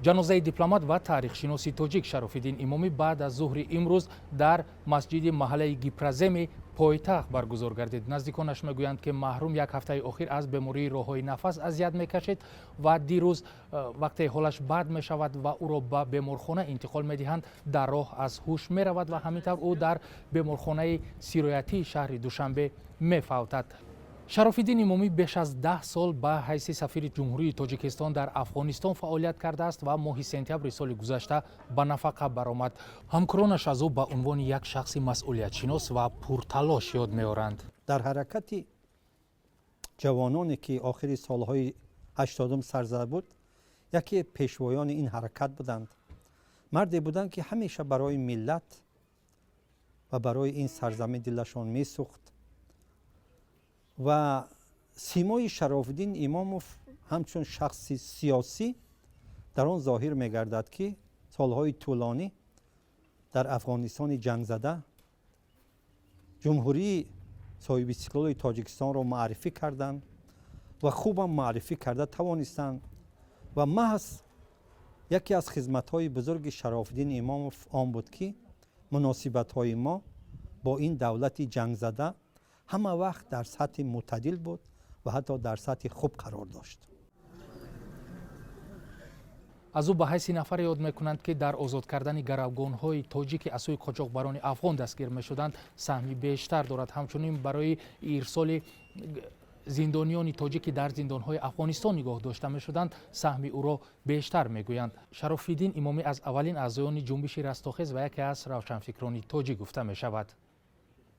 Ҷанозаи дипломат ва таърихшиноси тоҷик Шарофиддин Имомӣ баъд аз зуҳри имрӯз дар масҷиди маҳаллаи Гипроземи пойтахт баргузор гардид. Наздиконаш мегӯянд, ки марҳум як ҳафтаи охир аз бемории роҳҳои нафас азият мекашид ва дирӯз, вақте ҳолаш бад мешавад ва ӯро ба беморхона интиқол медиҳанд, дар роҳ аз ҳуш меравад ва ҳамин тавр ӯ дар беморхонаи сироятии шаҳри Душанбе мефавтад. Шарофиддин Имомӣ беш аз 10 сол ба ҳайси сафири Ҷумҳурии Тоҷикистон дар Афғонистон фаъолият кардааст ва моҳи сентябри соли гузашта ба нафақа баромад. Ҳамкоронаш аз ӯ ба унвони як шахси масъулиятшинос ва пурталош ёд меоранд. Дар ҳаракати ҷавононе, ки охири солҳои 80-ум сар зада буд, яке пешвоёни ин ҳаракат буданд. Марде буданд, ки ҳамеша барои миллат ва барои ин сарзамин дилашон месӯхт. Ва симои Шарофиддин Имомов ҳамчун шахси сиёсӣ дар он зоҳир мегардад, ки солҳои тӯлонӣ дар Афғонистони ҷангзада Ҷумҳурии соҳибистиқлоли Тоҷикистонро муаррифӣ карданд ва хубам муаррифӣ карда тавонистанд. Ва маҳз яке аз хизматҳои бузурги Шарофиддин Имомов он буд, ки муносибатҳои мо бо ин давлати ҷангзада ҳама вақт дар сатҳи мӯътадил буд ва ҳатто дар сатҳи хуб қарор дошт. Аз ӯ ба ҳайси нафаре ёд мекунанд, ки дар озод кардани гаравгонҳои тоҷик, ки аз сӯи қочоқбарони афғон дастгир мешуданд, саҳми бештар дорад. Ҳамчунин барои ирсоли зиндониёни тоҷик, ки дар зиндонҳои Афғонистон нигоҳ дошта мешуданд, саҳми ӯро бештар мегӯянд. Шарофиддин Имомӣ аз аввалин аъзоёни ҷунбиши Растохез ва яке аз равшанфикрони тоҷик гуфта мешавад.